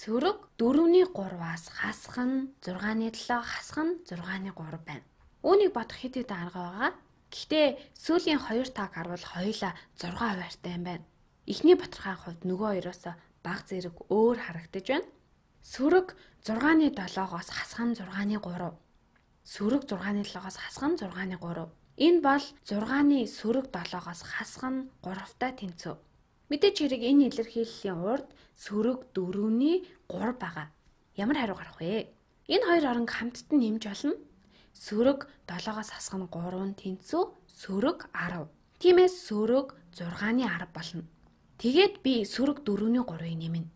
Сөрөг 4-ний 3-аас хасах нь 6-ны 7 хасах нь 6-ны 3 байна. Үүнийг бодох хэд хэдэн арга байгаа. Гэхдээ сүүлийн 2 тааг харвал хоёулаа 6 хуваартай юм байна. Эхний бутархайн хувьд нөгөө хоёроос бага зэрэг өөр харагдаж байна. Сөрөг 6-ны 7-оос хасах нь 6-ны 3. Сөрөг 6-ны 7-оос хасах нь 6-ны 3. Энэ бол 6-ны сөрөг 7-оос хасах нь 3-тай тэнцв. Мэдээж хэрэг энэ илэрхийллийн урд сөрөг 4-ний 3 байгаа. Ямар хариу гарах вэ? Энэ хоёр оронг хамтд нь нэмж олно. Сөрөг 7-оос хасах нь 3 тэнцүү сөрөг 10. Тиймээс сөрөг 6-ны 10 болно. Тэгээд би сөрөг 4-ний 3-ыг нэмнэ.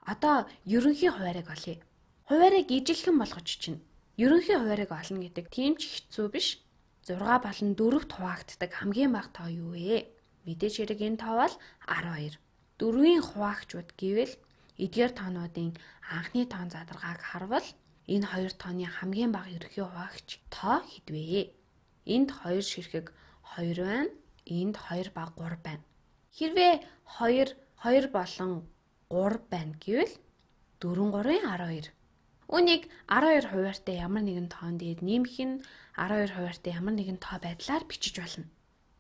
Одоо ерөнхий хуваарийг олъё. Хуваарийг ижилхэн болгож чинь. Ерөнхий хуваарийг олно гэдэг тийм ч хэцүү биш. 6 болон 4-т хуваагддаг хамгийн бага тоо юу вэ? Мэдээж хэрэг энэ тоо бол 12. 4-ийн хуваагчуд гэвэл эдгээр тоонуудын анхны тоон задаргааг харвал энэ хоёр тооны хамгийн бага ерөнхий хуваагч тоо хэд вэ? Энд 2 ширхэг 2 байна. Энд 2 ба 3 байна. Хэрвээ 2 2 болон 3 байна гэвэл 4 3-ын 12. Үүнийг 12 хуваартай ямар нэгэн тоон дээр нэмэх нь 12 хуваартай ямар нэгэн тоо байдлаар бичиж болно.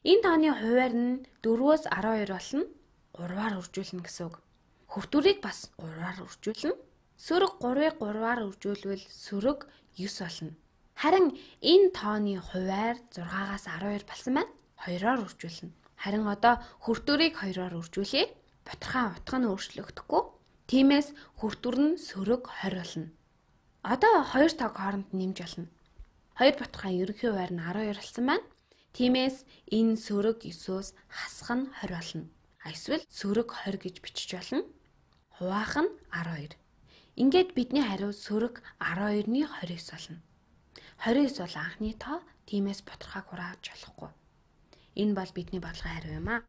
Энэ тооны хуваар нь 4-өөс 12 болно. 3-аар үржүүлнэ гэсэн үг. Хөвтүрийг бас 3-аар үржүүлнэ. Сөрөг 3-ыг 3-аар үржүүлвэл сөрөг 9 болно. Харин энэ тооны хуваар 6-аас 12 болсон байна. 2-оор үржүүлнэ. Харин одоо хөртөрийг 2-оор үржүүлье. Бутархайн утга нь өөрчлөгдөхгүй. Тиймээс хөртөр нь сөрөг 20 болно. Одоо хоёр тоог хооронд нэмж болно. Хоёр бутархайн ерөнхий хуваар нь 12 болсон байна. Тиймээс энэ сөрөг 9-өөс хасах нь 20 болно. Эсвэл сөрөг 20 гэж бичиж болно. Хуваах нь 12. Ингээд бидний хариу сөрөг 12-ны 29 болно. 29 бол анхны тоо, тиймээс бутархайг хурааж болохгүй. Энэ бол бидний бодлогын хариу юм аа.